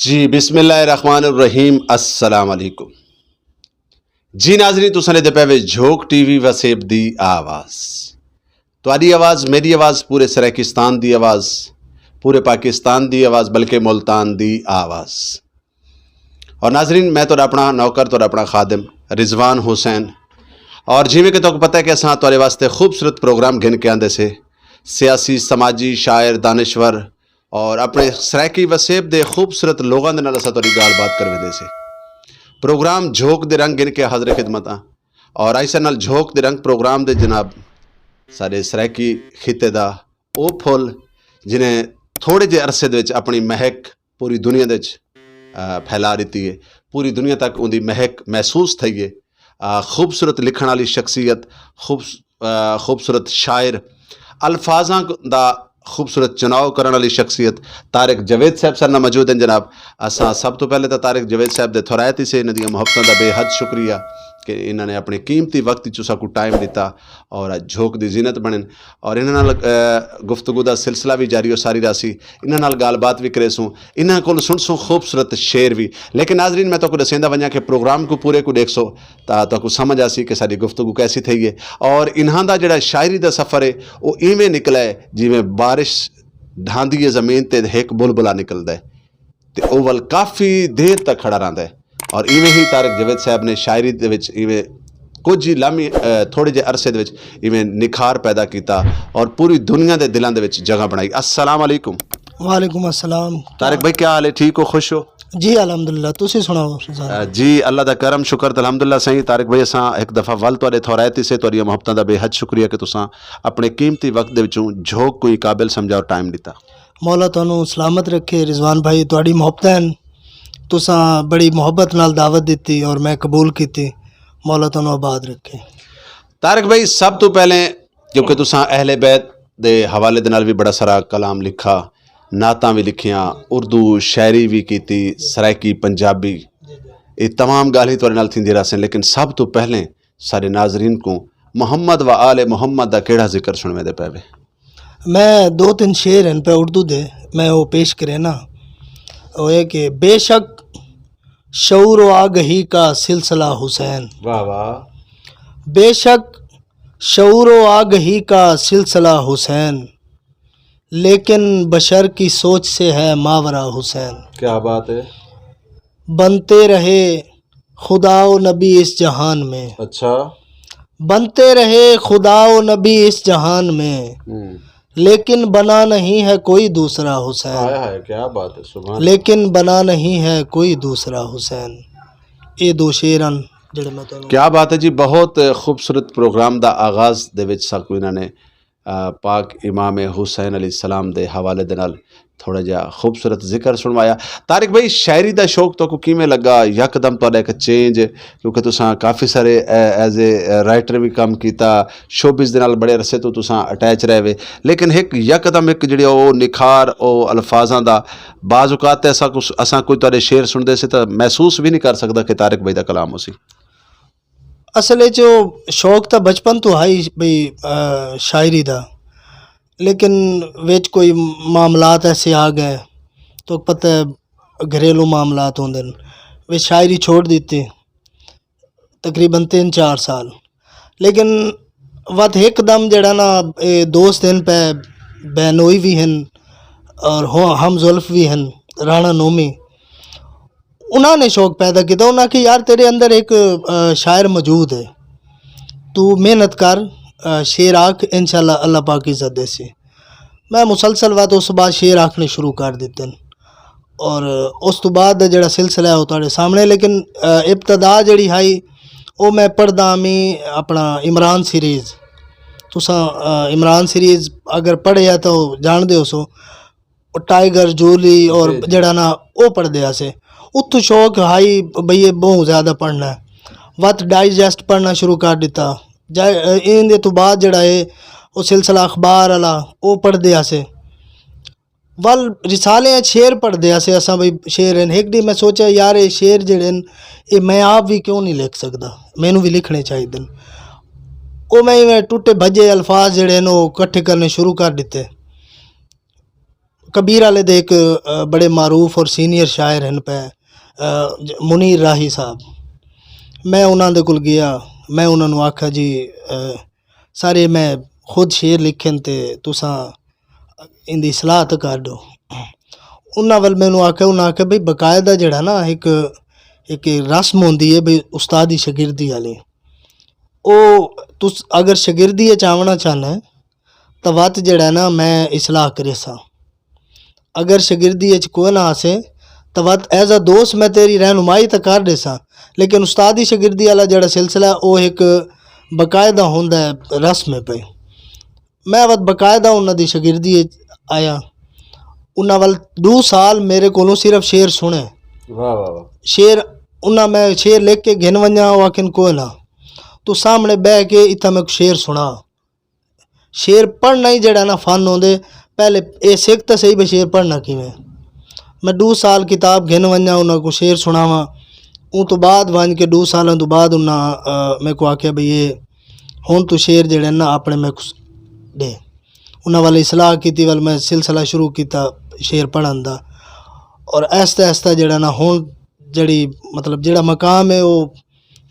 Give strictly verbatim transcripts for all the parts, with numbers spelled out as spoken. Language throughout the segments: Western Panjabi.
جی، بسم اللہ الرحمن الرحیم۔ السلام علیکم۔ جی ناظرین، تساں نے دے پے وے جھوک ٹی وی وسیب دی آواز۔ تہاڈی آواز، میری آواز، پورے سرائیکستان دی آواز، پورے پاکستان دی آواز، بلکہ ملتان دی آواز۔ اور ناظرین، میں تہاڈا اپنا نوکر، تہاڈا اپنا خادم رضوان حسین۔ اور جیویں کہ تہاکوں پتہ ہے کہ اساں تہاڈے واسطے خوبصورت پروگرام گھن کے آندے سے، سیاسی، سماجی، شاعر، دانشور، اور اپنے سرائیکی وسیب دے خوبصورت لوگاں دے نال اساں تہاڈی گال بات کرویندے سے۔ پروگرام جھوک دے رنگ گھن کے حاضر خدمت ہاں۔ اور ایسے نال جھوک دے رنگ پروگرام دے جناب سارے سرائیکی خطے دا او پھول، جنہیں تھوڑے جے عرصے دے وچ اپنی مہک پوری دنیا دے وچ، آ، پھیلا دتی ہے۔ پوری دنیا تک اوندی مہک محسوس تھئی ہے۔ آ، خوبصورت لکھن والی شخصیت، خوبص-، آ، خوبصورت شاعر، الفاظاں دا خوبصورت چناؤ کرن والی شخصیت طارق جاوید صاحب سر نال موجود ہیں جناب۔ اساں سب تو پہلے تاں طارق جاوید صاحب دے تھورائت ہی سے، انہاں دیاں محبتاں دا بے حد شکریہ کہ انہاں نے اپنے قیمتی وقت وچ ساکوں ٹائم دتا اور اج جھوک دی زینت بنن۔ اور انہاں نال، آ، گفتگو دا سلسلہ بھی جاری ہو ساری رہسی۔ انہاں نال گال بات بھی کرے سوں، انہاں کول سن سوں خوبصورت شعر بھی۔ لیکن ناظرین، میں تہاکوں دسیندا ونجاں کہ پروگرام کو پورے کو دیکھ سو، تا تہاکوں سمجھ آسی کہ ساڈی گفتگو کیسی تھئی ہے۔ اور انہاں دا جڑا شاعری دا سفر ہے، او ایویں نکلا ہے جویں بارش ڈھاندی ہے زمین تے ہک بلبلا نکلدا ہے۔ تے او ول کافی دیر تک کھڑا رہندا ہے۔ اور ایویں ہی طارق جاوید صاحب نے شاعری دے وچ ایویں کچھ ہی لمحے، اے، تھوڑے جے عرصے دے وچ ایویں نکھار پیدا کیتا اور پوری دنیا دے دلاں دے وچ جگہ بنائی۔ السلام علیکم۔ وعلیکم السلام۔ طارق بھائی، کیا حال ہے؟ ٹھیک ہو؟ خوش ہو؟ جی الحمدللہ، تسی سناؤ ذرا۔ آ، جی، اللہ دا کرم، شکر تے الحمدللہ سائیں۔ طارق بھائی، اساں ایک دفعہ ول تہاڈے تھورائت سے تہاڈیاں محبتاں دا بے حد شکریہ کہ تساں اپنے قیمتی وقت دے وچوں جھوک کوئی قابل سمجھا اور ٹائم دتا۔ مولا تانوں سلامت رکھے رضوان بھائی، تہاڈی محبتاں ہن، تساں بڑی محبت نال دعوت دتی اور میں قبول کیتی۔ مولا تانوں آباد رکھے۔ طارق بھائی، سب تو پہلے کیونکہ تساں اہل بیت دے حوالے دے نال بھی بڑا سارا کلام لکھا، نعتاں بھی لکھیاں، اردو شاعری بھی کیتی، سرائیکی، پنجابی، یہ تمام گالیں تہاڈے نال تھیندی رہسن، لیکن سب تو پہلے سارے ناظرین کو محمد و آل محمد دا کیڑا ذکر سنوے دے پے وے؟ میں دو تین شعر ہیں پہ اردو دے، میں وہ پیش کرے نا۔ وہ یہ کہ بے شک شعور و آگہی کا سلسلہ حسین۔ واہ واہ۔ بے شک شعور و آگہی کا سلسلہ حسین، لیکن بشر کی سوچ سے ہے ماورا حسین۔ کیا بات ہے۔ بنتے رہے خدا و نبی اس جہان میں۔ اچھا۔ بنتے رہے خدا و نبی اس جہان میں، ہوں۔ لیکن بنا نہیں ہے کوئی دوسرا حسین۔ ہائے ہائے، کیا بات ہے، سبحان اللہ۔ لیکن بنا نہیں ہے کوئی دوسرا حسین۔ یہ دو شعر ہیں جڑے میں تانوں کیا بات ہے جی، بہت خوبصورت پروگرام دا آغاز دے وچ ساکو انہاں نے، آ، پاک امام حسین علیہ السلام دے حوالے دے نال تھوڑا جہا خوبصورت ذکر سنوایا۔ طارق بھائی، شاعری دا شوق تو کو کیویں لگا؟ یکدم تہاڈا ایک چینج، کیونکہ تساں کافی سارے، اے، ایز اے رائٹر بھی کام کیتا، شوبز دے نال بڑے عرصے تو تساں اٹیچ رہے وے، لیکن ایک یکدم ایک جڑی او نکھار او الفاظاں دا بعض اوقات تے اساں کچھ، اساں کوئی تہاڈے شعر سنتے سے تو محسوس بھی نہیں کر سکدا کہ طارق بھائی دا کلام ہو سی۔ اصل وچ او شوق تاں بچپن تو ہائی بھئی، آ، شاعری دا، لیکن وچ کوئی معاملات ایسے آ گئے تو پتہ ہے گھریلو معاملات ہوندے نے، وچ شاعری چھوڑ دتی تقریباً تین چار سال۔ لیکن وت ہک دم جڑا نا، اے دوست ہن پہ بہنوئی بھی ہن اور ہو-، ہم زلف بھی ہن، رانا نومی۔ انہاں نے شوق پیدا کیتا، انہاں کہ یار تیرے اندر ایک، آ، شاعر موجود ہے، تو محنت کر، آ، شعر آکھ، انشاءاللہ اللہ پاک عزت دے سی۔ میں مسلسل وقت اس بعد شعر آکھنے شروع کر دیتے ہیں۔ اور اس تو بعد دا جڑا سلسلہ ہے وہ تہاڈے سامنے، لیکن، آ، ابتدا جڑی ہائی وہ میں پڑھدا ہمی اپنا عمران سیریز۔ تساں، آ، عمران سیریز اگر پڑھیا تو جان دے ہو سو، ٹائیگر جولی اور جی، جی۔ جڑا نا او پڑھ دیا سے۔ اتو شوق ہائی بھئی یہ بہت زیادہ پڑھنا ہے۔ وت ڈائجسٹ پڑھنا شروع کر دیتا۔ جا-، این دے تو بعد جڑا ہے او سلسلہ اخبار والا او پڑھ دیا سے۔ ول رسالے ہیں شعر پڑھ دیا سے اساں بھئی شعر ہیں۔ ایک دی میں سوچا یار یہ شعر جڑے ہیں یہ میں آپ بھی کیوں نہیں لکھ سکدا، مینوں بھی لکھنے چاہیے۔ او میں ایویں ٹوٹے بھجے الفاظ جڑے ہیں وہ اکٹھے کرنے شروع کر دیتے۔ کبیر والے دے ایک، آ، بڑے معروف اور سینئر شاعر ہن پہ، آ، ج-، منیر راہی صاحب۔ میں انہاں دے کول گیا، میں انہاں نوں آکھیا، "جی، آ، سارے میں خود شعر لکھن تے تساں ان دی اصلاح تے کر دو۔" انہاں ول مینوں آکھیا، انہاں آکھیا، "بھئی، باقاعدہ جڑا نا ایک، ایک رسم ہوندی ہے بھئی استادی شاگردی والی، او تس اگر شاگردی وچ آونا چاہنا ہے، تاں وت جڑا نا میں اصلاح کریساں۔ اگر شاگردی وچ کوئی نہ آسے، تاں وت ایز اے دوست میں تیری رہنمائی تاں کر دیساں، لیکن استادی شاگردی والا جڑا سلسلہ ہے، او ایک باقاعدہ ہوندا ہے، رسم ہے پئی۔" میں وت باقاعدہ انہاں دی شاگردی وچ آیا۔ انہاں ول دو سال میرے کولوں صرف شعر سنے۔ واہ، واہ، واہ۔ شعر انہاں میں شعر لکھ کے گھن ونجا، او آکھن کوئی نہ، تو سامنے بہ کے اتھا میں شعر سنا۔ شعر پڑھنا ہی جڑا نا فن ہوندے، پہلے اے سکھ تے صحیح بے شعر پڑھنا کیویں۔ میں دو سال کتاب گھن ونجا، انہاں کو شعر سناواں۔ اون تو بعد ونج کے دو سالاں تو بعد انہاں، آ، میرے کو آکھیا، "بھئی، اے ہن تو شعر جڑے نا اپنے میں کچھ دے۔" انہاں والے اصلاح کیتی، ول میں سلسلہ شروع کیتا شعر پڑھن دا۔ اور آہستہ آہستہ جڑا نا ہن جڑی، مطلب، جڑا مقام ہے، او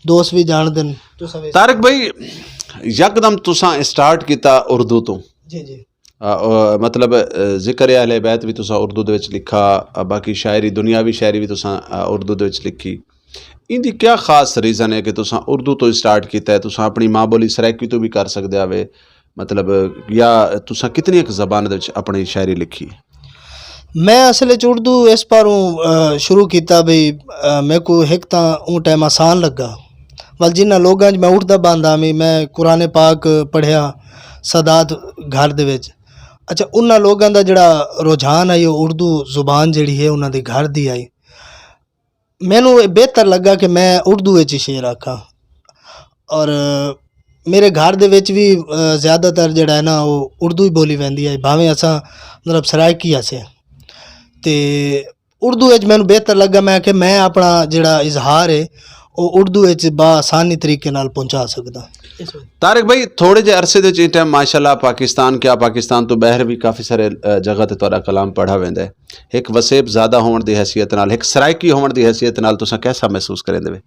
دوست بھی جان دین۔ طارق بھائی، یکدم تساں سٹارٹ کیتا اردو تو۔ جی، جی۔ آ، آ، مطلب، آ، ذکر اہل بیت بھی تساں اردو دے وچ لکھا، آ، باقی شاعری، دنیاوی شاعری بھی تساں، آ، اردو دے وچ لکھی۔ ان دی کیا خاص ریزن ہے کہ تساں اردو تو سٹارٹ کیتا ہے؟ تساں اپنی ماں بولی سرائیکی تو بھی کر سکدے آوے، مطلب، یا تساں کتنی ایک زبان دے وچ اپنی شاعری لکھی؟ میں اصل وچ اردو اس پاروں، آ، شروع کیتا بھئی، آ، میرے کو ایک تاں اون ٹائم آسان لگا، ول جنہاں لوگاں وچ میں اٹھدا باندا میں، میں قرآن پاک پڑھیا سادات گھر دے وچ۔ اچھا، انہاں لوگاں دا جڑا رجحان آئی، او اردو زبان جڑی ہے، انہاں دے گھر دی آئی۔ مینوں اے بہتر لگا کہ میں اردو وچ ہی شعر آکھاں۔ اور میرے گھر دے وچ وی، آ، زیادہ تر جڑا ہے نا، او اردو ہی بولی ویندی ہے، بھاویں اساں، مطلب، سرائیکی آسے۔ تے اردو وچ مینوں بہتر لگا، میں کہ میں اپنا جڑا اظہار ہے، او اردو وچ با آسانی طریقے نال پہنچا سکدا۔ طارق بھائی، تھوڑے جے عرصے دے وچ اس ٹائم ماشاءاللہ پاکستان، کیا پاکستان تو باہر بھی کافی سارے، آ، جگہ تے تہاڈا کلام پڑھا ویندا ہے۔ ایک وسیب زیادہ ہون دی حیثیت نال، ایک سرائیکی ہون دی حیثیت نال تساں کیسا محسوس کریندے وے؟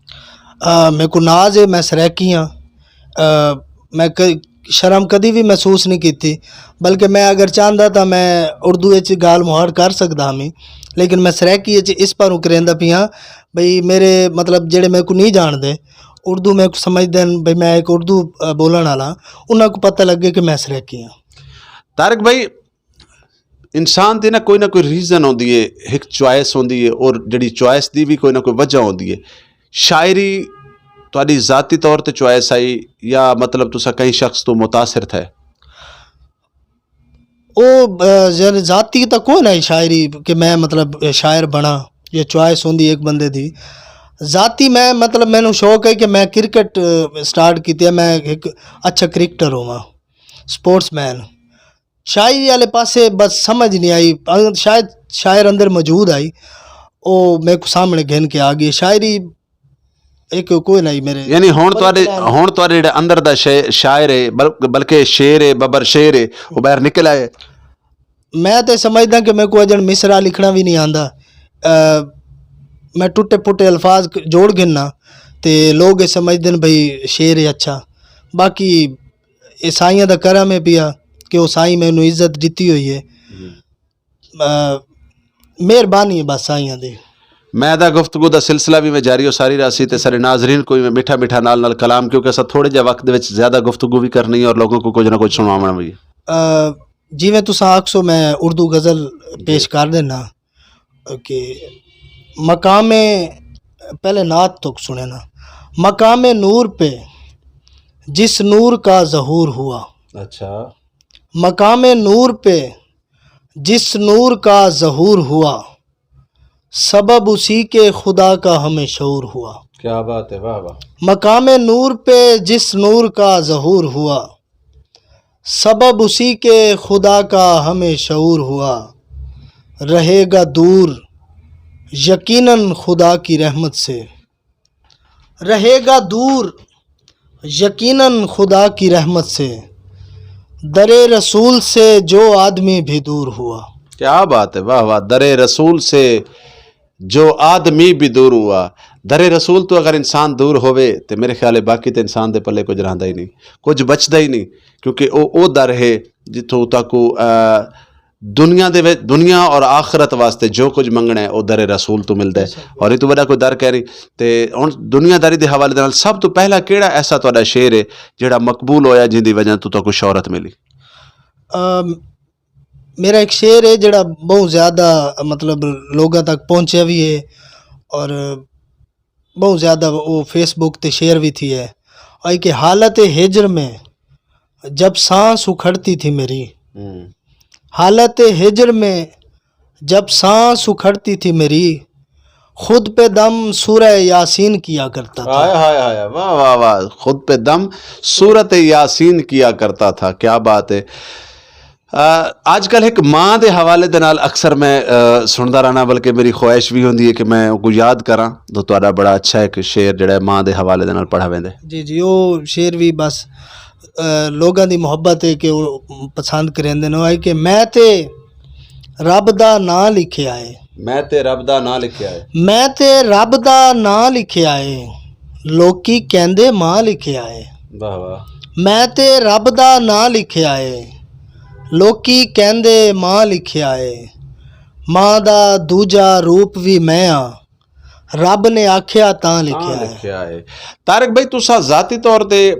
آ، میرے کو ناز ہے، میں سرائیکی ہاں۔ آ، میں ک-، شرم کدی بھی محسوس نہیں کیتی، بلکہ میں اگر چاہندا تاں میں اردو وچ گال مہاڑ کر سکدا ہاں، لیکن میں سرائیکی وچ اس پاروں کریندا پیاں۔ بھئی، میرے، مطلب، جڑے میرے کو نہیں جان دے، اردو میرے کو سمجھ دین، بھئی، میں ایک اردو، آ، بولن والا، انہاں کو پتہ لگے کہ میں سرائیکی ہاں۔ طارق بھائی، انسان دی نا کوئی نہ کوئی ریزن ہوندی ہے، ایک چوائس ہوندی ہے، اور جڑی چوائس دی بھی کوئی نہ کوئی وجہ ہوندی ہے۔ شاعری تہاڈی ذاتی طور تے چوائس آئی، یا مطلب تسا کہیں شخص تو متاثر تھے؟ او، آ، یعنی ذاتی تا کوئی نہ شاعری کہ میں، مطلب، شاعر بنا، یہ چوائس ہوندی ایک بندے دی۔ ذاتی میں، مطلب، مینوں شوق ہے کہ میں کرکٹ، آ، سٹارٹ کیتی ہے، میں ایک اچھا کرکٹر ہوواں، سپورٹس مین۔ شاعری والے پاسے بس سمجھ نہیں آئی، شاید شاعر اندر موجود آئی، او میرے کو سامنے گھن کے آ گئی۔ شاعری ایک کوئی نہیں میرے یعنی ہن تہاڈے، ہن تہاڈے جڑا اندر دا شے-، شاعر ہے، بل-، بلکہ شعر ہے، ببر شعر ہے، وہ باہر نکل آئے۔ میں تے سمجھدا کہ میرے کو اجن مصرع لکھنا بھی نہیں آندا۔ آ، میں ٹوٹے پھوٹے الفاظ ک-، جوڑ گھننا تے لوگ اے سمجھدے نے بھئی شعر ہے اچھا۔ باقی اے سائیاں دا کرم ہے پیا کہ او سائیں مینوں عزت دتی ہوئی ہے۔ آ، مہربانی ہے بس سائیاں دی۔ میں دا گفتگو دا سلسلہ بھی میں جاری ہو ساری راسی تے سارے ناظرین کوئی میں میٹھا میٹھا نال نال کلام، کیونکہ اساں تھوڑے جے وقت دے وچ زیادہ گفتگو بھی کرنی ہے اور لوگوں کو کچھ نہ کچھ سنواونا بھی۔ آ، جیویں تساں آکھسو میں اردو غزل پیش کر دینا کہ مقام، پہلے نعت تو سنے نا، مقام نور پہ جس نور کا ظہور ہوا۔ اچھا۔ مقام نور پہ جس نور کا ظہور ہوا، سبب اسی کے خدا کا ہمیں شعور ہوا۔ کیا بات ہے، واہ واہ۔ مقام نور پہ جس نور کا ظہور ہوا، سبب اسی کے خدا کا ہمیں شعور ہوا۔ رہے گا دور یقیناً خدا کی رحمت سے، رہے گا دور یقیناً خدا کی رحمت سے، در رسول سے جو آدمی بھی دور ہوا۔ کیا بات ہے، واہ واہ۔ در رسول سے جو آدمی بھی دور ہوا، در رسول تو اگر انسان دور ہووے تے میرے خیال ہے باقی تے انسان دے پلے کچھ رہندا ہی نہیں، کچھ بچدا ہی نہیں۔ کیونکہ او او در ہے جتھوں تک دنیا دے وچ، دنیا اور آخرت واسطے جو کچھ منگنا ہے، او در رسول تو ملدا ہے۔ اور یہ تو بڑا کوئی در کہہ رہی۔ تے ہن دنیا داری دے حوالے دے نال سب تو پہلا کیڑا ایسا تہاڈا شعر ہے جڑا مقبول ہویا، جن دی وجہ تو تہاکوں شہرت ملی؟ ام، میرا ایک شعر ہے جڑا بہت زیادہ، مطلب، لوگاں تک پہنچیا بھی ہے اور بہت زیادہ وہ فیس بک تے شیئر بھی تھی ہے۔ آئی کہ حالت ہجر میں جب سانس اکھڑتی تھی میری، ہوں۔ حالت ہجر میں جب سانس اکھڑتی تھی میری، خود پہ دم سورہ یاسین کیا کرتا تھا۔ ہائے ہائے ہائے، واہ واہ واہ، خود پہ دم سورت یاسین کیا کرتا تھا۔ کیا بات ہے۔ آ، آج کل ایک ماں دے حوالے دے نال اکثر میں، آ، سندا رہنا، بلکہ میری خواہش بھی ہوندی ہے کہ میں کو یاد کراں۔ تو تہاڈا بڑا اچھا ایک شعر جڑا ہے ماں دے حوالے دے نال پڑھا ویندے۔ جی جی، او شعر بھی بس، آ، لوگاں دی محبت ہے کہ او پسند کریندے نے۔ او ہے کہ میں تے رب دا ناں لکھیا ہے۔ میں تے رب دا ناں لکھیا ہے۔ میں تے رب دا ناں لکھیا ہے۔ لوکی کہندے ماں لکھیا ہے۔ واہ واہ۔ میں تے رب دا ناں لکھیا ہے۔ لوکی کہندے ماں لکھیا ہے۔ ماں دا دوجا روپ وی میں آں۔ رب نے آکھیا تاں لکھیا ہے۔ طارق بھائی، تساں ذاتی طور تے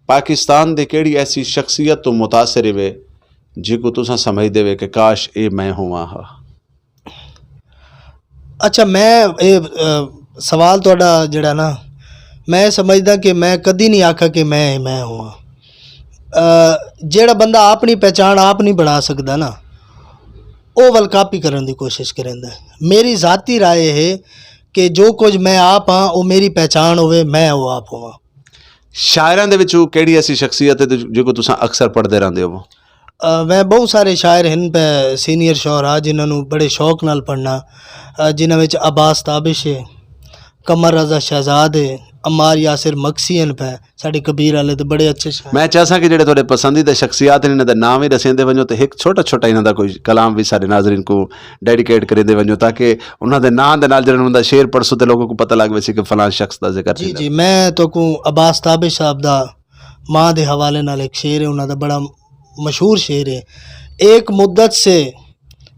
پاکستان دے کیڑی ایسی شخصیت تو متاثر ہوئے جی کو تساں سمجھدے ہوئے کہ کاش اے میں ہوواں ہا؟ اچھا، میں اے، اے، سوال تہاڈا جڑا نا، میں سمجھدا کہ میں کدی نہیں آکھا کہ میں، میں ہواں۔ اے، جڑا بندہ اپنی پہچان آپ نہیں بنا سکدا نا، او ول کاپی کرن دی کوشش کریندا ہے۔ میری ذاتی رائے ہے کہ جو کچھ میں آپ ہاں، او میری پہچان ہوئے، میں او آپ ہواں۔ شاعراں دے وچوں کیڑی ایسی شخصیت ہے جو کو تساں اکثر پڑھدے رہندے ہو؟ اے، میں بہت سارے شاعر ہن پہ، سینئر شعراء، جنہاں نوں بڑے شوق نال پڑھنا، اے، جنہاں وچ عباس تابش ہے، قمر رضا شہزاد ہے، عمار یاسر مکسی ہن پہ، ساڈے کبیر والے تے بڑے اچھے شاعر۔ میں چاہساں کہ جڑے تہاڈے پسندیدہ شخصیات نے، انہاں دا نام وی دسیندے ونجو تے ایک چھوٹا چھوٹا انہاں دا کوئی کلام وی ساڈے ناظرین کو ڈیڈیکیٹ کریندے ونجو، تاکہ انہاں دے نام دے نال جڑے انہاں دا شعر پڑھسو تے لوگوں کو پتہ لگ ویسی کہ فلاں شخص دا ذکر جی تھیندا۔ جی، میں تو کو عباس تابش صاحب دا ماں دے حوالے نال ایک شعر ہے، انہاں دا بڑا مشہور شعر ہے۔ ایک مدت سے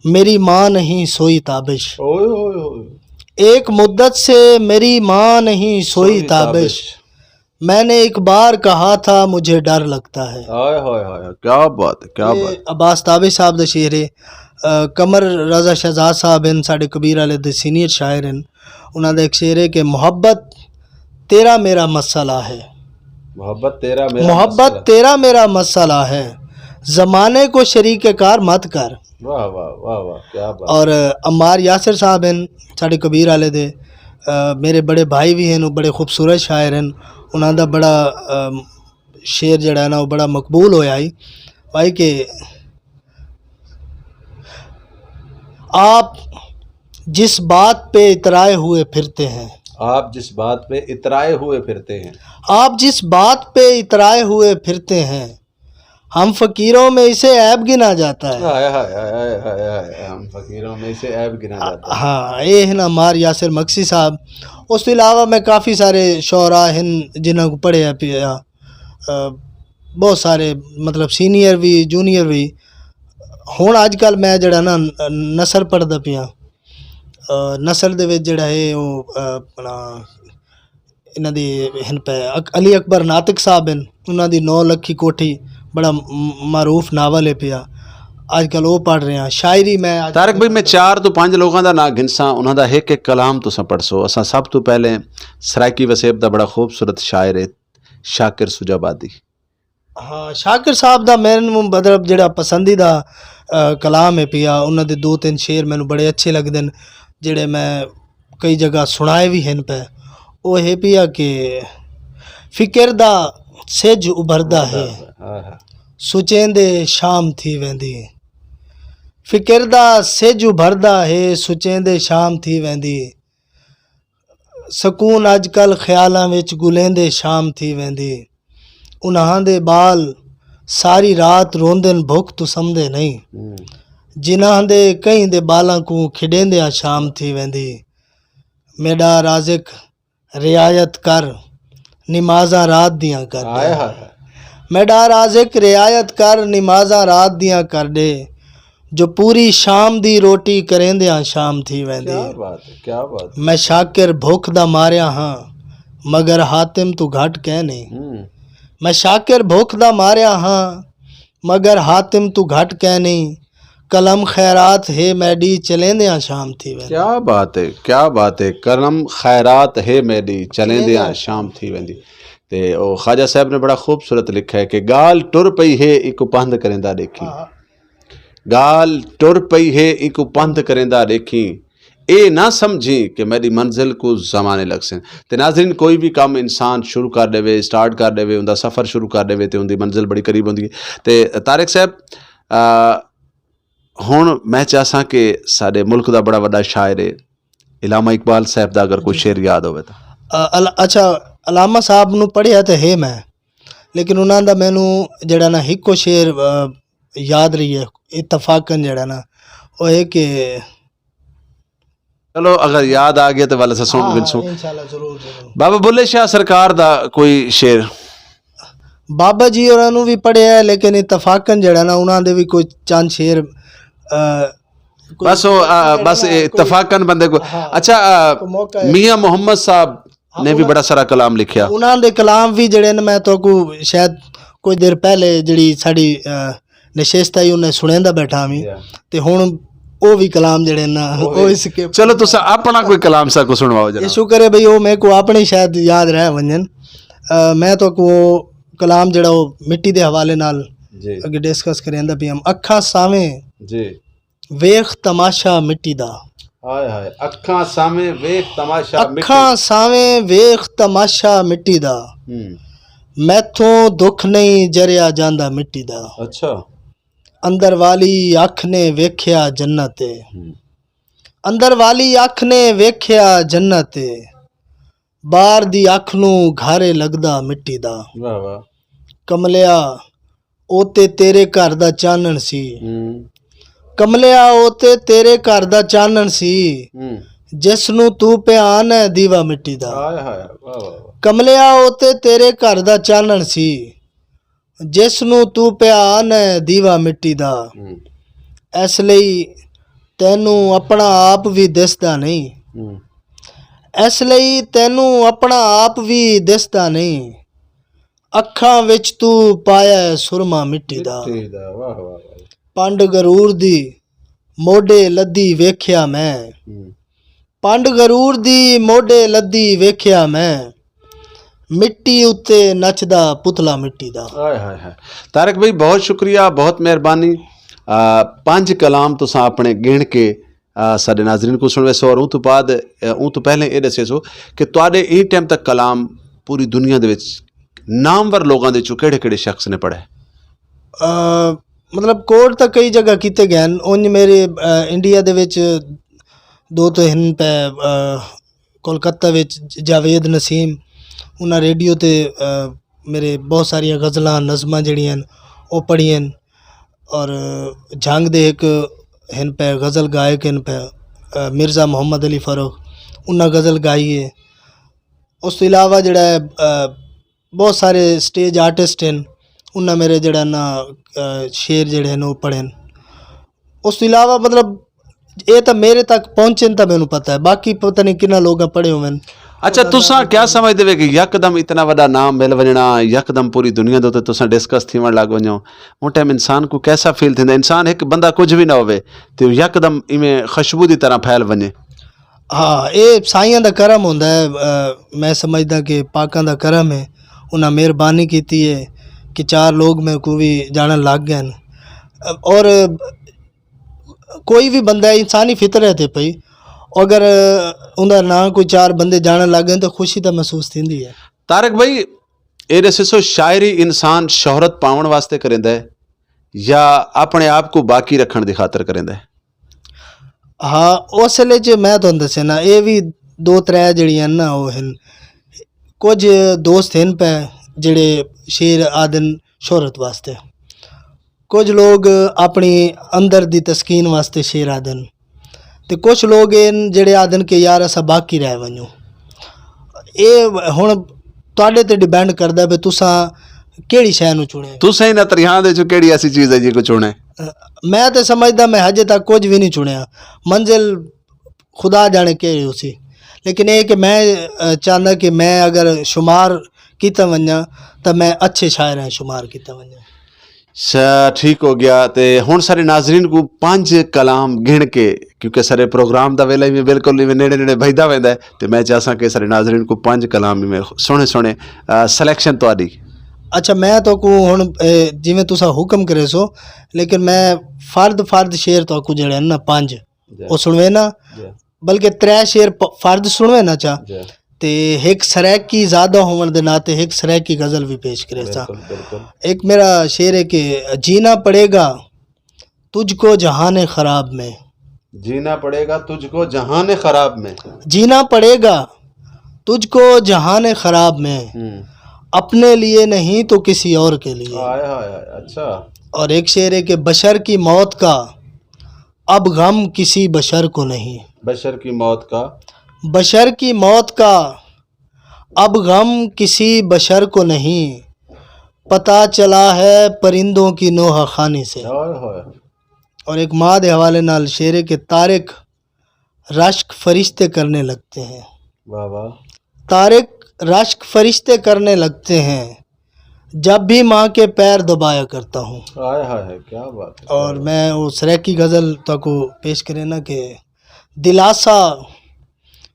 میری ماں نہیں سوئی تابش۔ اوئے ہوئے ہوئے۔ ایک مدت سے میری ماں نہیں سوئی سوئی تابش۔ تابش۔ میں نے ایک بار کہا تھا مجھے ڈر لگتا ہے۔ ہائے ہائے ہائے، کیا بات ہے، کیا یہ بات ہے۔ عباس تابش صاحب دا شعر ہے۔ آ، قمر رضا شہزاد صاحب ہیں، ساڈے کبیر والے دے سینئر شاعر ہیں۔ انہاں دا ایک شعر ہے کہ محبت تیرا میرا مسئلہ ہے۔ محبت تیرا میرا محبت مسئلہ۔ تیرا میرا مسئلہ ہے، زمانے کو شریک کار مت کر۔ واہ واہ واہ واہ، کیا بات۔ اور عمار یاسر صاحب ہیں، ساڈے کبیر والے دے، آ، میرے بڑے بھائی بھی ہیں، وہ بڑے خوبصورت شاعر ہیں۔ انہاں دا بڑا، آ، شعر جڑا ہے نا، وہ بڑا مقبول ہویا ہے۔ بھائی کہ آپ جس بات پہ اترائے ہوئے پھرتے ہیں، آپ جس بات پہ اترائے ہوئے پھرتے ہیں۔ آپ جس بات پہ اترائے ہوئے پھرتے ہیں، ہم فقیروں میں اسے عیب گنا جاتا ہے۔ ہائے، ہائے، ہائے، ہائے، ہائے، ہائے، ہم فقیروں میں اسے عیب گنا جاتا ہے۔ ہاں، یہ ہے نا عمار یاسر مکسی صاحب۔ اس تو علاوہ میں کافی سارے شعراء ہیں جنہاں کو پڑھے پیا، آ، بہت سارے، مطلب، سینئر بھی، جونیئر بھی۔ ہن اج کل میں جڑا نا، نثر پڑھدا پیاں۔ آ، نثر دے وچ جڑا ہے، او، آ، اپنا، انہاں دی ہن پہ اک-، علی اکبر ناطق صاحب ہن، انہاں دی نو لکھی کوٹھی، بڑا م-، معروف ناول ہے پیا۔ اج کل او پڑھ رہے ہیں۔ شاعری میں اج طارق بھائی، میں چار تو پنج لوگاں دا ناں گنساں، انہاں دا ایک ایک کلام تساں پڑھسو۔ اساں سب تو پہلے سرائیکی وسیب دا بڑا خوبصورت شاعر ہے شاکر سجابادی۔ ہاں، شاکر صاحب دا میرے نوں مطلب جڑا پسندیدہ، آ، کلام ہے پیا، انہاں دے دو تین شعر مینوں بڑے اچھے لگدے نے، جڑے میں کئی جگہ سنائے بھی ہن پہ۔ او ہے پیا کہ فکر دا سج ابھردا ہے، ہاں، ہاں۔ سچیں دے شام تھی ویندی۔ فکر دا سج ابھردا ہے، سچیں دے شام تھی ویندی۔ سکون اج کل خیالاں وچ گلیں دے شام تھی ویندی۔ انہاں دے بال ساری رات روندن، بھک تو سمدے نہیں۔ ہوں۔ جنہاں دے کہیں دے بالاں کوں کھڈیندیاں شام تھی ویندی۔ میڈا رازق رعایت کر، نمازاں رات دیاں کر دے۔ میڈا رازق رعایت کر، نمازاں رات دیاں کر دے۔ جو پوری شام دی روٹی کریندیاں شام تھی ویندی۔ کیا بات ہے، کیا بات ہے۔ میں شاکر بھوک دا ماریا ہاں، مگر حاتم تو گھٹ کہہ نہیں۔ میں شاکر بھوک دا ماریا ہاں، مگر حاتم تو گھٹ کہہ نہیں۔ قلم خیرات ہے میڈی، چلیندیاں شام تھی ویندی۔ کیا بات ہے، کیا بات ہے۔ قلم خیرات ہے میڈی، چلیندیاں شام تھی ویندی۔ تے او خواجہ صاحب نے بڑا خوبصورت لکھا ہے کہ گال ٹر پئی ہے، ایک پندھ کریندا دیکھی۔ گال ٹر پئی ہے، ایکوں پندھ کریندا ڈیکھیں۔ اے نہ سمجھیں کہ میری منزل کو زمانے لگ سن۔ تے ناظرین، کوئی بھی کم انسان شروع کر دے، سٹارٹ کر دے، اوندا سفر شروع کر دے تے اوندی منزل بڑی قریب ہوندی ہے۔ تے طارق صاحب، آ، ہن میں چاہساں کہ ساڈے ملک دا بڑا وڈا شاعر ہے، علامہ اقبال صاحب دا اگر کوئی شعر یاد ہوئے تاں۔ آ، ال-، اچھا، علامہ صاحب نو پڑھیا تے ہے میں، لیکن انہاں دا مینوں جڑا نا ہکو شعر، آ، یاد رہی ہے، اتفاقاً جڑا نا، او ہے کہ چلو، اگر یاد آ گیا تے ول اساں سن ہاں، ہاں، گنسوں۔ انشاءاللہ، ضرور، ضرور۔ بابا بلے شاہ سرکار دا کوئی شعر؟ بابا جی ہوراں نوں وی پڑھیا ہے، لیکن اتفاقاً جڑا نا، انہاں دے وی کوئی چند شعر، آ، کوئی بس او، آ، کوئی بس جڑا نا، کوئی اتفاقاً بندے کو۔ ہاں، اچھا، آ، کوئی موقع ہے۔ میاں محمد صاحب ہاں، نے بھی انہاں بڑا سارا کلام لکھیا۔ انہاں دے کلام بھی جڑے نے، میں تو کو شاید کوئی دیر پہلے جڑی ساڈی، آ، نشست آئی، انہیں سنیندا بیٹھا ہاں۔ تے ہن او بھی کلام جڑے نا، او او اس کے چلو، تساں اپنا کوئی کلام سا کو سنواؤ جناب۔ یہ شکر ہے بھئی، او میں کو اپنے شاید یاد رہ ونجن۔ آ، میں تو کو کلام جڑا او مٹی دے حوالے نال جی۔ اگے ڈسکس کریندا پیا ہم۔ اکھاں ساویں جی۔ ویکھ تماشا مٹی دا۔ ہائے ہائے، اکھاں سامنے ویکھ تماشا مٹی اکھاں دا۔ سامنے ویکھ تماشا مٹی دا۔ ہوں۔ میتھوں دکھ نہیں جریا جاندا مٹی دا۔ اچھا۔ اندر والی اکھ نے ویکھیا جنت ہے۔ ہوں۔ اندر والی اکھ نے ویکھیا جنت ہے۔ باہر دی اکھ نوں گھر لگدا مٹی دا۔ واہ واہ۔ کملیا، او تے تیرے گھر دا چانن سی۔ ہوں۔ کملیا، او تے تیرے گھر دا چانن سی۔ ہوں۔ جس نوں تو پیا آنا ہے دیوا مٹی دا۔ ہائے ہائے، واہ واہ واہ۔ کملیا، او تے تیرے گھر دا چانن سی۔ جس نوں تو پیا آنا ہے دیوا مٹی دا۔ ہوں۔ اس لئی تینوں اپنا آپ وی دسدا نہیں۔ ہوں۔ اس لئی تینوں اپنا آپ وی دسدا نہیں۔ اکھاں وچ تو پایا ہے سرما مٹی دا۔ مٹی دا، واہ، واہ، واہ۔ پنڈ غرور دی موڈے لدی ویکھیا میں۔ ہوں۔ پنڈ غرور دی موڈے لدی ویکھیا میں۔ مٹی اُتے نچدا پتلا مٹی دا۔ ہائے، ہائے، ہائے۔ طارق بھائی، بہت شکریہ، بہت مہربانی۔ آ، پنج کلام تساں اپنے گن کے، آ، ساڈے ناظرین کو سنوے سو، اور اون تو بعد، آ، اون تو پہلے اے دسے سو کہ تواڈے ایں ٹائم تک کلام پوری دنیا دے وچ نامور لوگاں دے چوں کہڑے کہڑے شخص نے پڑھے؟ آ، مطلب، کوٹ تاں کئی جگہ کیتے گئے ہن۔ اونج میرے، آ، انڈیا دے وچ دو تو ہن پہ، آ، کولکتہ وچ جاوید نسیم، انہاں ریڈیو تے، آ، میرے بہت ساریاں غزلاں، نظماں جڑیاں ہن، او پڑھیاں ہن۔ اور جھنگ دے ایک ہن پہ غزل گائک ہن پہ، آ، مرزا محمد علی فاروق، انہاں غزل گائی ہے۔ اس تو علاوہ جڑا ہے، آ، بہت سارے سٹیج آرٹسٹ ہن، انہاں میرے جڑا نا، آ، شعر جڑے ہن، او پڑھے ہن۔ اس تو علاوہ، مطلب، اے تاں میرے تک پہنچن تاں مینوں پتہ ہے، باقی پتہ نہیں کنا لوگاں پڑھے ہوئے ہن۔ اچھا، تساں کیا سمجھدے وے کہ یکدم اتنا وڈا نام مل ونجنا، یکدم پوری دنیا دے تے تساں ڈسکس تھیون لگ ونجو، اون ٹائم انسان کو کیسا فیل تھیندا؟ انسان ایک بندہ کچھ بھی نہ ہوے تے او یکدم ایویں خوشبو دی طرح پھیل ونجے۔ ہاں، اے سائیاں دا کرم ہوندا ہے۔ آ، میں سمجھدا کہ پاکاں دا کرم ہے، انہاں مہربانی کیتی ہے کہ چار لوگ میرے کو بھی جانن لگ گئے ہیں۔ اور کوئی بھی بندہ ہے، انسانی فطرت ہے پئی، اگر اوندا نام کوئی چار بندے جانن لگ گئے تو خوشی تو محسوس تھیندی ہے۔ طارق بھائی، اے دسو، شاعری انسان شہرت پاون واسطے کریندا ہے یا اپنے آپ کو باقی رکھن دی خاطر کریندا ہے؟ ہاں، اس ویلے چ میں تہانوں دسے نا، اے وی دو ترے جڑیاں نا، او ہن۔ کچھ دوست ہن پہ جڑے شعر آدن شہرت واسطے۔ کچھ لوگ اپنی اندر دی تسکین واسطے شعر آدن، تے کچھ لوگ ان جڑے آدن کہ یار اسا باقی رہ ونجو۔ اے ہن تواڈے تے ڈیپینڈ کردا پے تساں کیڑی شے نوں چنے۔ تساں انہاں تریہاں دے چوں کیڑی ایسی چیز ہے جی کو چنے؟ میں تے سمجھدا میں ہجے تک کچھ وی نہیں چنیا۔ منزل خدا جانے کہڑی ہو سی، لیکن اے کہ میں چاہنا کہ میں اگر شمار کیتا ونجا، تاں میں اچھے شاعراں شمار کیتا ونجا۔ اچھا، ٹھیک ہو گیا۔ تے ہن سارے ناظرین کو پنج کلام گن کے، کیونکہ سارے پروگرام دا ویلا ہی بالکل ہی نیڑے نیڑے بھجدا ویندا ہے، تے میں چاہساں کہ سارے ناظرین کو پنج کلام ہی میں سونے سونے، آ، سلیکشن تہاڈی۔ اچھا، میں تو کو ہن، اے، جویں تساں حکم کرے سو، لیکن میں فرد فرد شعر تو کو جڑے نا پنج، جی۔ او سنوے نا، جی۔ بلکہ ترے شعر پ-، فرد سنوے نا چا۔ جی۔ تے ایک سرائیکی زیادہ ہون دے ناطے ایک سرائیکی غزل بھی پیش کرے سا۔ بالکل، بالکل۔ ایک میرا شعر ہے کہ جینا پڑے گا تجھ کو جہان خراب میں۔ جینا پڑے گا تجھ کو جہان خراب میں۔ جینا پڑے گا تجھ کو جہان خراب میں، ہوں۔ اپنے لیے نہیں تو کسی اور کے لیے۔ ہائے، ہائے، ہائے، اچھا۔ اور ایک شعر ہے کہ بشر کی موت کا اب غم کسی بشر کو نہیں۔ بشر کی موت کا۔ بشر کی موت کا اب غم کسی بشر کو نہیں، پتہ چلا ہے پرندوں کی نوحہ خوانی سے۔ ہائے ہائے۔ اور ایک ماں دے حوالے نال شعر ہے کہ طارق رشک فرشتے کرنے لگتے ہیں۔ واہ واہ۔ طارق رشک فرشتے کرنے لگتے ہیں، جب بھی ماں کے پیر دبایا کرتا ہوں۔ ہائے ہائے ہائے، کیا بات ہے، اور کیا بات۔ میں وہ سرائیکی غزل تاکو پیش کرے نا کہ دلاسا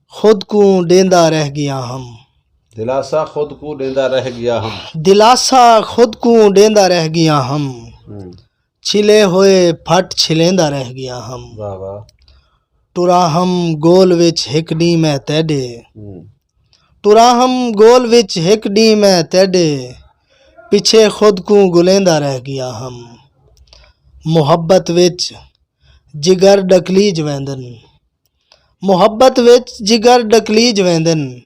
خود کو ڈیندا رہ گیا ہم۔ دلاسا خود کو ڈیندا رہ گیا ہم۔ دلاسا خود کو ڈیندا رہ گیا ہم۔ ہوں۔ چھلے ہوئے پھٹ چھلیندا رہ گیا ہم۔ واہ واہ۔ ٹرا ہم گول وچ ہک ڈی میں تیڈے۔ ہوں۔ ٹرا ہم گول وچ ہک ڈی میں تیڈے، پچھے خود کو گلیندا رہ گیا ہم۔ محبت وچ جگر ڈکلیج ویندن۔ محبت وچ جگر ڈکلیج ویندن،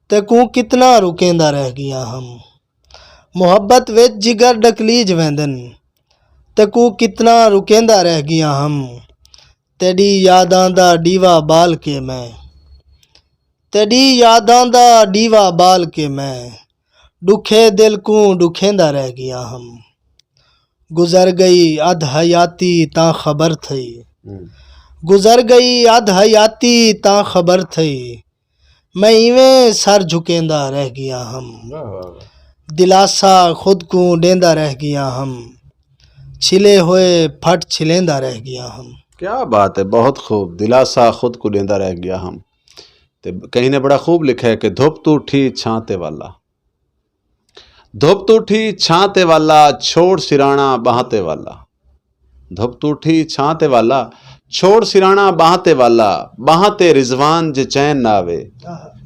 تے کو کتنا رکیندا رہ گیا ہم۔ محبت وچ جگر ڈکلیج ویندن، تے کو کتنا رکیندا رہ گیا ہم۔ تیڈی یاداں دا ڈیوا بال کے میں، تیڈی یاداں دا ڈیوا بال کے میں، ڈکھے دل کو ڈکھیندا رہ گیا ہم۔ گزر گئی ادھ حیاتی تاں خبر تھئی۔ ہوں۔ گزر گئی ادھ حیاتی تاں خبر تھئی۔ میں ایویں سر جھکیندا رہ گیا ہم۔ واہ، واہ، واہ۔ دلاسا خود کو ڈیندا رہ گیا ہم۔ چھلے ہوئے پھٹ چھلیندا رہ گیا ہم۔ کیا بات ہے، بہت خوب۔ دلاسا خود کو ڈیندا رہ گیا ہم۔ تے کہیں نے بڑا خوب لکھا ہے کہ دھوپ تو اٹھی چھاں تے والا۔ دھوپ تو اٹھی چھاں تے والا، چھوڑ سرانا باہاں تے والا۔ دھوپ تو اٹھی چھاں تے والا، چھوڑ سرانا باہاں تے والا، باہاں تے رضوان جے چین نہ آوے،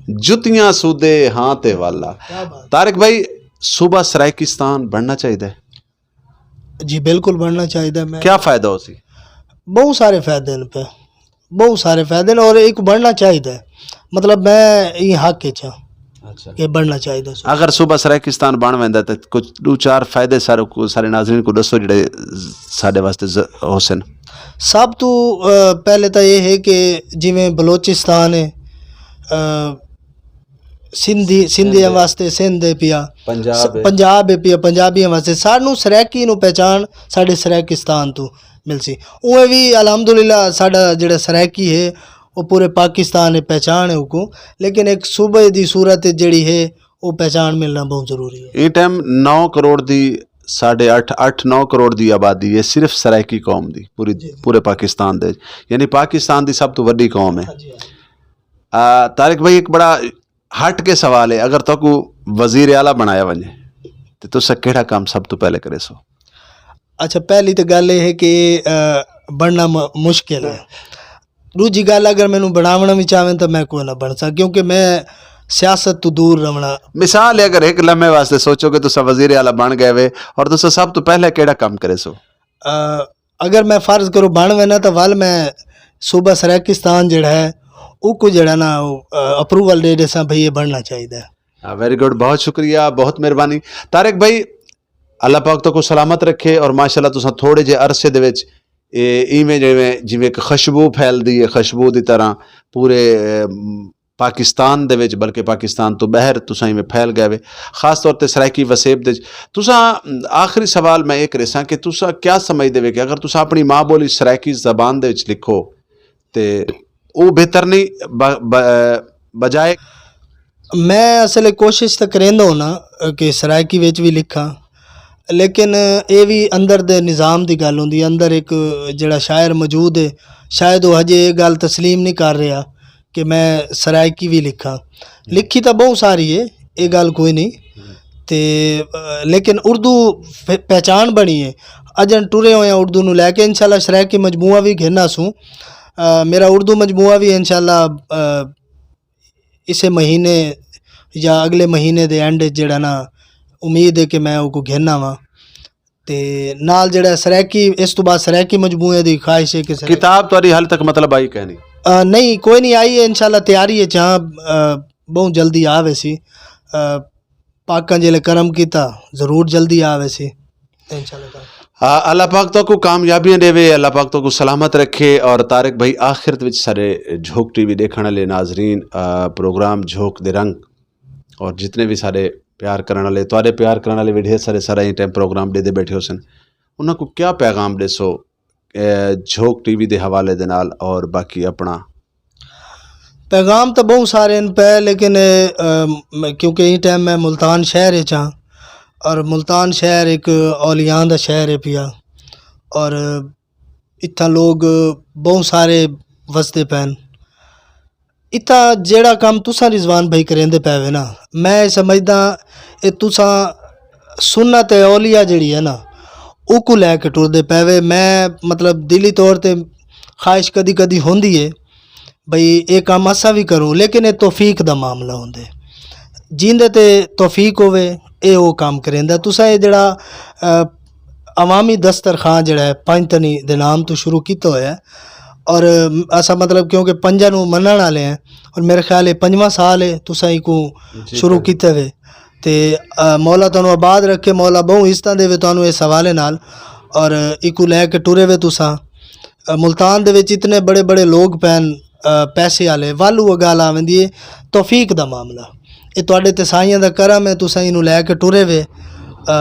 جتیاں سودے ہاں تے والا۔ کیا بات۔ طارق بھائی، صوبہ سرائیکستان بننا چاہیدا ہے؟ جی، بالکل بننا چاہیدا ہے۔ میں کیا فائدہ ہو سی؟ بہت سارے فائدے ہیں پہ، بہت سارے فائدے ہیں اور ایک بننا چاہیدا ہے۔ مطلب، میں یہ حق اچ ہاں اچھا۔ کہ بننا چاہیدا ہے۔ اگر صوبہ سرائیکستان بن ویندا تے کچھ دو چار فائدے سارے کو، سارے ناظرین کو دسو جڑے ساڈے واسطے ز-، ہو سن۔ سب تو، آ، پہلے تو یہ ہے کہ جویں بلوچستان ہے، آ، سندھی، سندھیاں واسطے سندھ ہے پیا، پنجاب ہے۔ پنجاب ہے پیا، پنجابیاں واسطے سانوں سرائیکی نوں پہچان ساڈے سرائیکستان تو مل سی۔ اوہ وی الحمدللہ ساڈا جڑا سرائیکی ہے، او پورے پاکستان دی پہچان ہے اوکوں، لیکن ایک صوبے دی صورت جڑی ہے، او پہچان ملنا بہت ضروری ہے۔ اے ٹائم نو کروڑ دی، ساڈے اٹھ، اٹھ نو کروڑ دی آبادی ہے صرف سرائیکی قوم دی، پوری، جی، جی۔ پورے پاکستان دے، یعنی پاکستان دی سب تو وڈی قوم ہے۔ ہاں جی، ہاں جی۔ آ، طارق بھائی، ایک بڑا ہٹ کے سوال ہے، اگر تہاکوں وزیر اعلیٰ بنایا ونجے تے تساں کیڑا کام سب تو پہلے کرے سو؟ اچھا، پہلی تے گل یہ ہے کہ، آ، بننا م-، مشکل ہے۔ دوجی گل، اگر مینوں بناونا وی چاہویں تاں میں کوئی نہ بن سکاں، کیونکہ میں سیاست تو دور رہنا۔ مثال ہے، اگر ایک لمحے واسطے سوچو کہ تساں وزیر اعلیٰ بن گئے وے اور تساں سب تو پہلے کیڑا کام کرے سو؟ آ، اگر میں فرض کرو بن وینا تاں ول میں صوبہ سرائیکستان جڑا ہے، او کو جڑا نا، او، آ، اپروول دے دساں بھئی یہ بننا چاہیدا ہے۔ آ، ویری گڈ، بہت شکریہ، بہت مہربانی۔ طارق بھائی، اللہ پاک تو کو سلامت رکھے، اور ماشاءاللہ تساں تھوڑے جے عرصے دے وچ اے ایویں جویں، جویں ایک خوشبو پھیلدی ہے، خوشبو دی طرح پورے، ام، پاکستان دے وچ، بلکہ پاکستان تو باہر تساں ایویں پھیل گئے وے، خاص طور تے سرائیکی وسیب دے وچ۔ تساں، ام، آخری سوال میں ایک رساں کہ تساں کیا سمجھدے وے کہ اگر تساں اپنی ماں بولی سرائیکی زبان دے وچ لکھو تے او بہتر نہیں، ب-، ب-، بجائے؟ میں اصل کوشش تاں کریندا ہونا کہ سرائیکی وچ وی لکھاں، لیکن اے وی اندر دے نظام دی گل ہوندی ہے۔ اندر ایک جڑا شاعر موجود ہے، شاید وہ ہجے یہ گل تسلیم نہیں کر رہا کہ میں سرائیکی وی لکھاں۔ لکھی تاں بہت ساری ہے، یہ گل کوئی نہیں۔ تے لیکن اردو پہچان بنی ہے۔ اجن ٹرے ہوئے ہیں اردو نوں لے کے، انشاءاللہ شرائیکی مجموعہ وی گھننا سوں۔ میرا اردو مجموعہ وی انشاءاللہ اسے مہینے یا اگلے مہینے دے اینڈ جڑا نا، امید ہے کہ میں او کو گھننا واں۔ تے نال جڑا سرائیکی، اس تو بعد سرائیکی مجموعے دی خواہش ہے کہ سرائیکی کتاب تہاڈی حال تک مطلب آئی کہ نہیں؟ نہیں، کوئی نہیں آئی ہے، انشاءاللہ تیاری ہے چاہاں۔ بہت جلدی آ ویسی۔ پاکاں جیلے کرم کیتا، ضرور جلدی آ ویسی۔ انشاءاللہ تعالیٰ۔ آ، اللہ پاک تو کو کامیابیاں دے وے، اللہ پاک تو کو سلامت رکھے۔ اور طارق بھائی، آخرت وچ سارے جھوک ٹی وی دیکھن والے ناظرین، آ، پروگرام جھوک دے رنگ اور جتنے بھی سارے پیار کرن والے، تواڈے پیار کرن والے ویڈیو سارے سارا ہی ٹائم پروگرام دے دے بیٹھے ہو سن، انہاں کو کیا پیغام دے سو، اے، جھوک ٹی وی دے حوالے دے نال اور باقی اپنا؟ پیغام تو بہت سارے ہیں پہ، لیکن، اے، ام، کیونکہ اس ٹائم میں ملتان شہر وچ ہاں، اور ملتان شہر ایک اولیاء دا شہر ہے پیا، اور اتھاں لوگ بہت سارے وسدے پین۔ اتھاں جیڑا کام تساں رضوان بھائی کریندے پے وے نا، میں سمجھدا اے تساں سنت اولیاء جیڑی ہے نا، اوکو لے کے ٹردے پے وے۔ میں مطلب دلی طور تے خواہش کدی کدی ہوندی ہے بھئی اے کام اساں وی کروں، لیکن اے توفیق دا معاملہ ہوندے۔ جیندے تے توفیق ہووے، اے او کام کریندا۔ تساں اے جڑا، آ، عوامی دسترخوان جڑا ہے پنج تنی دے نام تو شروع کیتا ہویا ہے، اور اسا مطلب کیونکہ پنجاں نوں منن والے ہیں، اور میرے خیال ہے پنجواں سال ہے تساں ایکوں شروع کیتے ہوئے۔ تے، آ، مولا تانوں آباد رکھے، مولا بہوں عزتاں دے وے تانوں اس حوالے نال، اور ایکوں لے کے ٹرے وے تساں۔ آ، ملتان دے وچ اتنے بڑے بڑے لوگ پین، آ، پیسے والے، ول وہ گل آ ویندی ہے توفیق دا معاملہ۔ اے تواڈے تے سائیاں دا کرم ہے، تساں اینوں لے کے ٹرے وے۔ آ،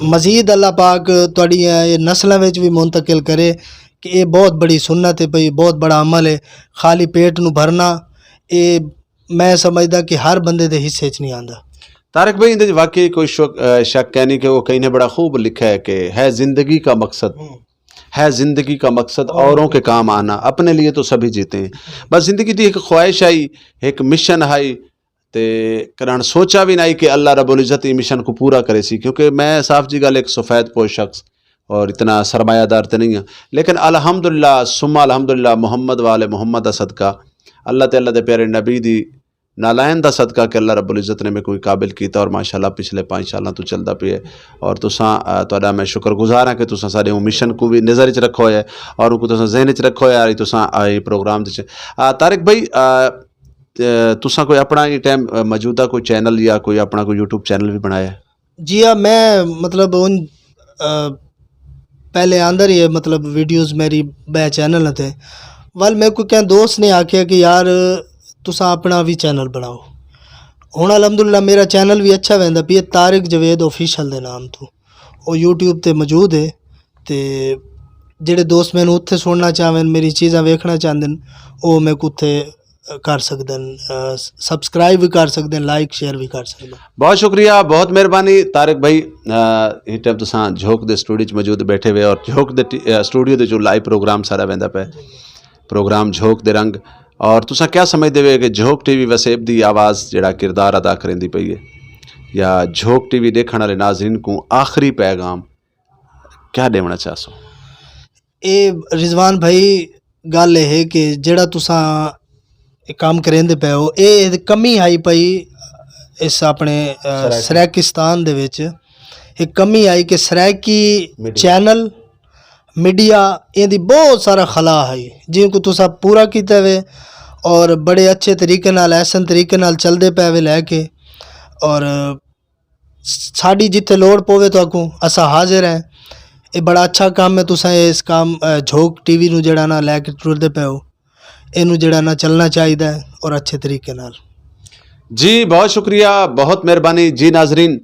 مزید اللہ پاک تواڈیاں اے نسلاں وچ وی منتقل کرے کہ اے بہت بڑی سنت ہے پئی، بہت بڑا عمل ہے۔ خالی پیٹ نوں بھرنا، اے میں سمجھدا کہ ہر بندے دے حصے چ نہیں آندا۔ طارق بھائی، اندے چ واقعی کوئی شک، آ، شک ہے نہیں کہ وہ کہیں نے بڑا خوب لکھا ہے کہ ہے زندگی کا مقصد، ہے زندگی کا مقصد اوروں کے کام آنا، اپنے لیے تو سبھی جیتے ہیں۔ بس زندگی دی ایک خواہش آئی، ایک مشن آئی، تے کرن سوچا بھی نہیں کہ اللہ رب العزت ای مشن کو پورا کرے سی، کیونکہ میں صاف جی گل ایک سفید پوش شخص اور اتنا سرمایہ دار تے نہیں ہاں، لیکن الحمدللہ ثم الحمدللہ محمد والے محمد دا صدقہ، اللہ تے اللہ دے پیارے نبی دی نالائن دا صدقہ کہ اللہ رب العزت نے میں کوئی قابل کیتا، اور ماشاءاللہ پچھلے پانچ سالاں تو چلدا پیا ہے۔ اور تساں، آ، تہاڈا میں شکر گزار ہاں کہ تساں سارے او مشن کو بھی نظر وچ رکھا ہویا ہے اور ان کو تساں ذہن وچ رکھا ہویا ہے، تساں آئے پروگرام دے وچ۔ آ، طارق بھائی، آ، تے تساں کوئی اپنا ہی ٹائم، آ، موجودہ کوئی چینل یا کوئی اپنا کوئی یوٹیوب چینل بھی بنایا ہے؟ جی ہاں، میں مطلب ان، آ، پہلے آندر ہی ہے، مطلب ویڈیوز میری بے چینل تے۔ ول میرے کو کہیں دوست نے آکھیا کہ یار، تساں اپنا بھی چینل بناؤ۔ ہن الحمدللہ میرا چینل بھی اچھا ویندا پیا، طارق جاوید آفیشل دے نام تو۔ او یوٹیوب تے موجود ہے۔ تے جڑے دوست مینوں اتھے سننا چاہون، میری چیزاں ویکھنا چاہندے نے، او میرے کو اتھے کر سکدے نے، آ، سبسکرائب بھی کر سکدے نے، لائک شیئر بھی کر سکدے نے۔ بہت شکریہ، بہت مہربانی طارق بھائی۔ آ، اس ٹائم تساں جھوک دے سٹوڈیو چ موجود بیٹھے ہوئے اور جھوک دے ٹی-، آ، سٹوڈیو دے جو لائیو پروگرام سارا ویندا پیا، پروگرام جھوک دے رنگ۔ اور تساں کیا سمجھدے ہوئے کہ جھوک ٹی وی وسیب دی آواز جڑا کردار ادا کریندی پئی ہے، یا جھوک ٹی وی دیکھن والے ناظرین کو آخری پیغام کیا دیونا چاہسو؟ اے رضوان بھائی، گل اے ہے کہ جڑا تساں اے کام کریندے پے ہو، اے کمی آئی پئی اس اپنے، آ، سرائیکی۔ سرائیکستان دے وچ۔ اے کمی آئی کہ سرائیکی میڈیا۔ چینل، میڈیا، ایں دی بہت سارا خلا آئی، جن کو تساں پورا کیتا وے اور بڑے اچھے طریقے نال، احسن طریقے نال چلدے پے وے لے کے۔ اور ساڈی جتھے لوڑ پوے تو اگوں اساں حاضر ہیں۔ یہ بڑا اچھا کام ہے، تساں اس کام، اے، جھوک ٹی وی نو جڑا نا لے کے ٹردے پے ہو، اینو جڑا نا چلنا چاہیدا ہے اور اچھے طریقے نال۔ جی، بہت شکریہ، بہت مہربانی۔ جی ناظرین،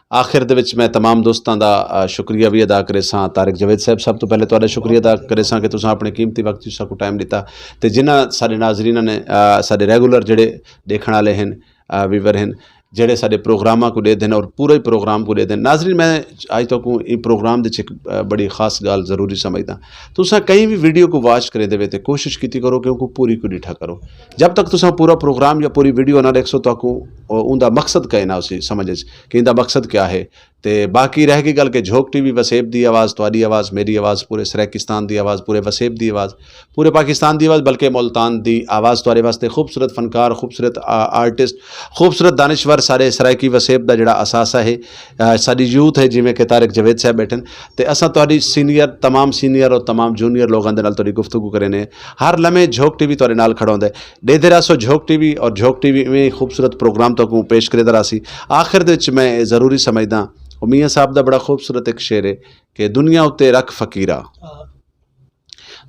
آخر دے وچ میں تمام دوستاں دا، آ، شکریہ بھی ادا کرے ساں۔ طارق جاوید صاحب، سب تو پہلے تہاڈا شکریہ ادا کرے ساں کہ تساں اپنے قیمتی وقت چ ساکو ٹائم دتا، تے جنہاں سارے ناظریناں نے، آ، سارے ریگولر جڑے دیکھن والے ہیں، آ، ویور ہیں، جڑے سارے پروگراماں کو دے دین اور پورے پروگرام کو دے دین۔ ناظرین، میں اج تک ان پروگرام دے چ ایک، آ، بڑی خاص گل ضروری سمجھدا۔ تساں کہیں بھی ویڈیو کو واچ کرے دے وے تے کوشش کیتی کرو کہ ان کو پوری کو ڈٹھا کرو۔ جب تک تساں پورا پروگرام یا پوری ویڈیو نہ دیکھ سو، تاکو اون دا مقصد کہے نہ اسی سمجھ اچ کہ ان دا مقصد کیا ہے۔ تے باقی رہ گئی گل کہ جھوک ٹی وی وسیب دی آواز، تہاڈی آواز، میری آواز، پورے سرائیکستان دی آواز، پورے وسیب دی آواز، پورے پاکستان دی آواز، بلکہ ملتان دی آواز تہاڈے واسطے خوبصورت فنکار، خوبصورت آ-، آرٹسٹ، خوبصورت دانشور سارے سرائیکی وسیب دا جڑا اثاثہ ہے، آ، ساڈی یوتھ ہے، جویں کہ طارق جاوید صاحب بیٹھے ہیں، تے اساں تہاڈی سینئر، تمام سینئر اور تمام جونیئر لوگاں دے نال تہاڈی گفتگو کرے نے۔ ہر لمحے جھوک ٹی وی تہاڈے نال کھڑا ہوندا ہے۔ ڈیدے راسو جھوک ٹی وی اور جھوک ٹی وی ایویں خوبصورت پروگرام تہاکوں پیش کرے دا راسی۔ آخر دے وچ میں اے ضروری سمجھدا، او میاں صاحب دا بڑا خوبصورت ایک شعر ہے کہ دنیا اُتے رکھ فقیرا،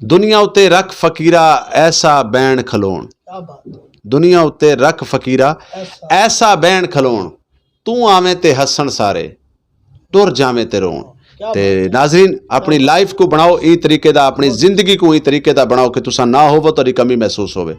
دنیا اُتے رکھ فقیرا، ایسا بین کھلون۔ دنیا اُتے رکھ فقیرا، ایسا بین کھلون۔ توں آویں تے ہسن سارے، ٹر جاویں تے رون۔ تے ناظرین، اپنی لائف کو بناؤ ای طریقے دا، اپنی زندگی کو ای طریقے دا بناؤ کہ تساں نہ ہوو، تہاڈی کمی محسوس ہوے۔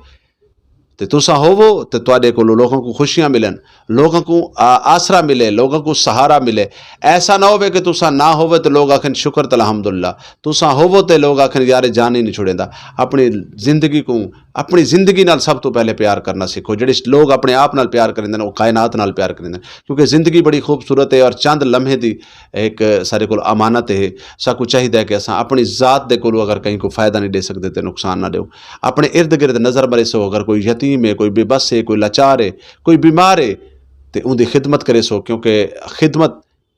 تے تساں ہوو تے تہاڈے کولوں لوگاں کو خوشیاں ملن، لوگاں کو، آ، آسرا ملے، لوگاں کو سہارا ملے۔ ایسا نہ ہوے کہ تساں نہ ہوو تے لوگ آکھن، "شکر تے الحمدللہ۔" تساں ہوو تے لوگ آکھن، "یار، اے جان ہی نہیں چھڑیندا۔" اپنی زندگی کو، اپنی زندگی نال سب تو پہلے پیار کرنا سیکھو۔ جڑے لوگ اپنے آپ نال پیار کریندے نے، وہ کائنات نال پیار کریندے نے، کیونکہ زندگی بڑی خوبصورت ہے اور چند لمحے دی ایک سارے کول امانت ہے۔ ساکو چاہیدا ہے کہ اساں اپنی ذات دے کولوں اگر کہیں کو فائدہ نہیں دے سکدے تے نقصان نہ دیو۔ اپنے ارد گرد نظر مرے سو، اگر کوئی یتیم ہے، کوئی بے بس ہے، کوئی لاچار ہے، کوئی بیمار ہے، تے اون دی خدمت کرے سو، کیونکہ خدمت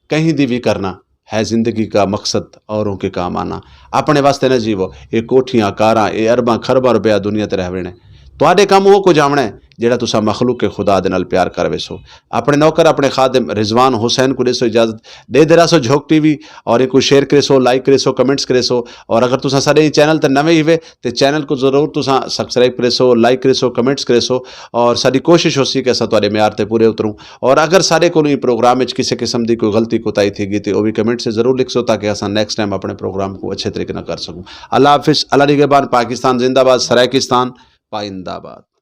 کہیں دی بھی کرنا ہے زندگی کا مقصد، اوروں کے کام آنا۔ اپنے واسطے نہ جیو، اے کوٹھیاں، کاراں، اے ارباں خرباں روپیہ دنیا تے رہ وینے۔ تہاڈے کم وہ کچھ آونا ہے جڑا تساں مخلوق کے خدا دے نال پیار کر ویسو۔ اپنے نوکر، اپنے خادم رضوان حسین کو دے سو اجازت۔ دے دے رہا سو جھوک ٹی وی، اور ان کو شیئر کرے سو، لائک کرے سو، کمنٹس کرے سو۔ اور اگر تساں سارے چینل تے نویں ہی وے تے چینل کو ضرور تساں سبسکرائب کرے سو، لائک کرے سو، کمنٹس کرے سو۔ اور ساری کوشش ہو سی کہ اساں تہاڈے معیار تے پورے اتروں۔ اور اگر سارے کولوں ہی پروگرام وچ کسی قسم دی کوئی غلطی کوتاہی تھی گئی تے او بھی کمنٹ سے ضرور لکھ سو، تاکہ اساں نیکسٹ ٹائم اپنے پروگرام کو اچھے طریقے نال کر سکوں۔ اللہ حافظ، اللہ نگہبان، پاکستان زندہ باد، سرائیکستان پائندہ باد۔